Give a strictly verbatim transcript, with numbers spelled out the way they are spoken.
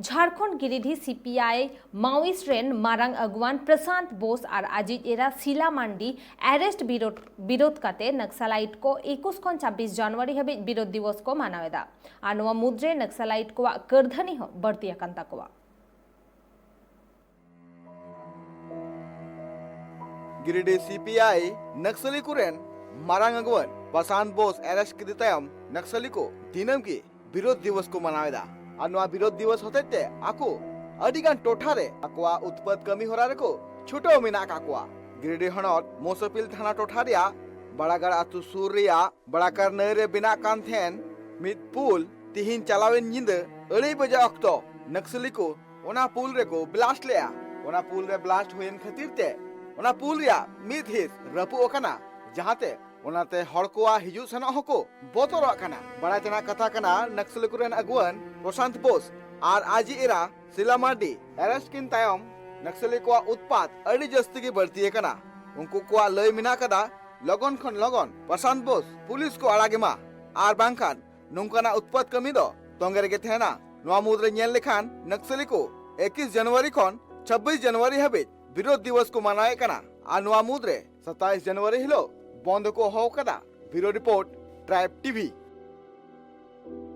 ᱡᱷᱟᱲᱠᱷᱚᱸᱰ ᱜᱤᱨᱤᱰᱤ ᱥᱤᱯᱤᱟᱭ ᱢᱟᱣᱤᱥᱴ ᱨᱮᱱ ᱢᱟᱨᱟᱝ ᱟᱹᱜᱩᱣᱟᱹᱱ ᱯᱨᱚᱥᱟᱱᱛ ᱵᱳᱥ ᱟᱨ ᱟᱡᱤᱡ ᱮᱨᱟ ᱥᱤᱞᱟ ᱢᱟᱱᱰᱤ ᱟᱨᱮᱥᱴ ᱵᱤᱨᱳᱫ, ᱵᱤᱨᱳᱫ ᱠᱟᱛᱮ ᱱᱟᱠᱥᱟᱞᱟᱭᱤᱴ ᱠᱚ ᱮᱠᱩᱥ ᱠᱷᱚᱱ ᱪᱷᱟᱵᱵᱤᱥ ᱡᱟᱱᱩᱣᱟᱨᱤ ᱦᱟᱹᱵᱤᱡ ᱵᱤᱨᱳᱫ ᱫᱤᱵᱚᱥ ᱠᱚ ᱢᱟᱱᱟᱣ ᱮᱫᱟ᱾ ᱟᱨ ᱱᱚᱣᱟ ᱢᱩᱫᱽᱨᱮ ᱱᱟᱠᱥᱟᱞᱟᱭᱤᱴ ᱠᱚᱣᱟᱜ ᱠᱟᱹᱨᱫᱷᱟᱹᱱᱤ ᱦᱚᱸ ᱵᱟᱹᱲᱛᱤ ᱟᱠᱟᱱ ᱛᱟᱠᱚᱣᱟ᱾ ᱜᱤᱨᱤᱰᱤ ᱥᱤᱯᱤᱟᱭ ᱱᱟᱠᱥᱟᱞᱤ ᱠᱚᱨᱮᱱ ᱢᱟᱨᱟᱝ ᱟᱹᱜᱩᱣᱟᱹᱱ ᱯᱨᱚᱥᱟᱱᱛ ᱵᱳᱥ ᱟᱨᱮᱥᱴ ᱠᱮᱫᱮ ᱛᱟᱭᱚᱢ ᱱᱟᱠᱥᱟᱞᱤ ᱠᱚ ᱫᱤᱱᱟᱹᱢ ᱜᱮ ᱵᱤᱨᱳᱫ ᱫᱤᱵᱚᱥ ᱠᱚ ᱢᱟᱱᱟᱣ ᱮᱫᱟ᱾ ᱟᱨ ᱱᱚᱣᱟ ᱵᱤᱨᱳᱫ ᱫᱤᱵᱚᱥ ᱦᱚᱛᱮᱡ ᱛᱮ ᱟᱠᱚ ᱟᱹᱰᱤ ᱜᱟᱱ ᱴᱚᱴᱷᱟ ᱨᱮ ᱟᱠᱚᱣᱟᱜ ᱩᱛᱯᱟᱛ ᱠᱟᱹᱢᱤ ᱦᱚᱨᱟ ᱨᱮᱠᱚ ᱪᱷᱩᱴᱟᱹᱣ ᱢᱮᱱᱟᱜ ᱟᱠᱟᱫ ᱠᱚᱣᱟ᱾ ᱜᱤᱨᱤᱰᱤ ᱦᱚᱱᱚᱛ ᱢᱳᱥᱳᱯᱤᱞ ᱛᱷᱟᱱᱟ ᱴᱚᱴᱷᱟ ᱨᱮᱭᱟᱜ ᱵᱟᱲᱟᱜᱟᱲ ᱟᱹᱛᱩ ᱥᱩᱨ ᱨᱮᱭᱟᱜ ᱵᱟᱲᱟᱠᱟᱨ ᱱᱟᱹᱭ ᱨᱮ ᱵᱮᱱᱟᱜ ᱠᱟᱱ ᱛᱟᱦᱮᱱ ᱢᱤᱫ ᱯᱩᱞ ᱛᱤᱦᱤᱧ ᱪᱟᱞᱟᱣᱮᱱ ᱧᱤᱫᱟᱹ ᱟᱹᱲᱟᱹᱭ ᱵᱟᱡᱟ ᱚᱠᱛᱚ ᱱᱟᱠᱥᱟᱞᱤ ᱠᱚ ᱚᱱᱟ ᱯᱩᱞ ᱨᱮᱠᱚ ᱵᱞᱟᱥᱴ ᱞᱮᱜᱼᱟ᱾ ᱚᱱᱟ ᱯᱩᱞ ᱨᱮ ᱵᱞᱟᱥᱴ ᱦᱩᱭᱮᱱ ᱠᱷᱟᱹᱛᱤᱨ ᱛᱮ ᱚᱱᱟ ᱯᱩᱞ ᱨᱮᱭᱟᱜ ᱢᱤᱫ ᱦᱤᱸᱥ ᱨᱟᱹᱯᱩᱫ ᱟᱠᱟᱱᱟ, ᱡᱟᱦᱟᱸᱛᱮ ᱚᱱᱟᱛᱮ ᱦᱚᱲ ᱠᱚᱣᱟᱜ ᱦᱤᱡᱩᱜ ᱥᱮᱱᱚᱜ ᱦᱚᱸᱠᱚ ᱵᱚᱛᱚᱨᱚᱜ ᱠᱟᱱᱟ᱾ ᱵᱟᱲᱟᱭ ᱛᱮᱱᱟᱜ ᱠᱟᱛᱷᱟ ᱠᱟᱱᱟ, ᱱᱟᱠᱥᱟᱞᱤ ᱠᱚᱨᱮᱱ ᱟᱹᱜᱩᱣᱟᱹᱱ ᱯᱨᱚᱥᱟᱱᱛ ᱵᱳᱥ ᱟᱨ ᱟᱡᱤᱡ ᱮᱨᱟ ᱥᱤᱞᱟ ᱢᱟᱨᱰᱤ ᱟᱨᱮᱥᱴ ᱠᱤᱱ ᱛᱟᱭᱚᱢ ᱱᱟᱠᱥᱟᱞᱤ ᱠᱚᱣᱟᱜ ᱩᱛᱯᱟᱛ ᱟᱹᱰᱤ ᱡᱟᱹᱥᱛᱤ ᱜᱮ ᱵᱟᱹᱲᱛᱤ ᱟᱠᱟᱱᱟ᱾ ᱩᱱᱠᱩ ᱠᱚᱣᱟᱜ ᱞᱟᱹᱭ ᱢᱮᱱᱟᱜ ᱠᱟᱫᱟ, ᱞᱚᱜᱚᱱ ᱠᱷᱚᱱ ᱞᱚᱜᱚᱱ ᱯᱨᱚᱥᱟᱱᱛ ᱵᱳᱥ ᱯᱩᱞᱤᱥ ᱠᱚ ᱟᱲᱟᱜᱮ ᱢᱟ, ᱟᱨ ᱵᱟᱝᱠᱷᱟᱱ ᱱᱚᱝᱠᱟᱱᱟᱜ ᱩᱛᱯᱟᱛ ᱠᱟᱹᱢᱤ ᱫᱚ ᱛᱚᱸᱜᱮ ᱨᱮᱜᱮ ᱛᱟᱦᱮᱱᱟ᱾ ᱱᱚᱣᱟ ᱢᱩᱫᱽᱨᱮ ᱧᱮᱞ ᱞᱮᱠᱷᱟᱱ ᱱᱟᱠᱥᱟᱞᱤ ᱠᱚ ᱮᱠᱩᱥ ᱡᱟᱱᱩᱣᱟᱨᱤ ᱠᱷᱚᱱ ᱪᱷᱟᱵᱵᱤᱥ ᱡᱟᱱᱩᱣᱟᱨᱤ ᱦᱟᱹᱵᱤᱡ ᱵᱤᱨᱳᱫ ᱫᱤᱵᱚᱥ ᱠᱚ ᱢᱟᱱᱟᱣᱮᱫ ᱠᱟᱱᱟ᱾ ᱟᱨ ᱱᱚᱣᱟ ᱢᱩᱫᱽᱨᱮ ᱥᱟᱛᱟᱭᱤᱥ ᱡᱟᱱᱩᱣᱟᱨᱤ ᱦᱤᱞᱳᱜ ᱵᱚᱱᱫᱷ ᱠᱚ ᱦᱚᱦᱚ ᱟᱠᱟᱫᱟ᱾ ᱵᱤᱨᱳ ᱨᱤᱯᱳᱨᱴ, ᱴᱨᱟᱭᱤᱵ ᱴᱤᱵᱷᱤ᱾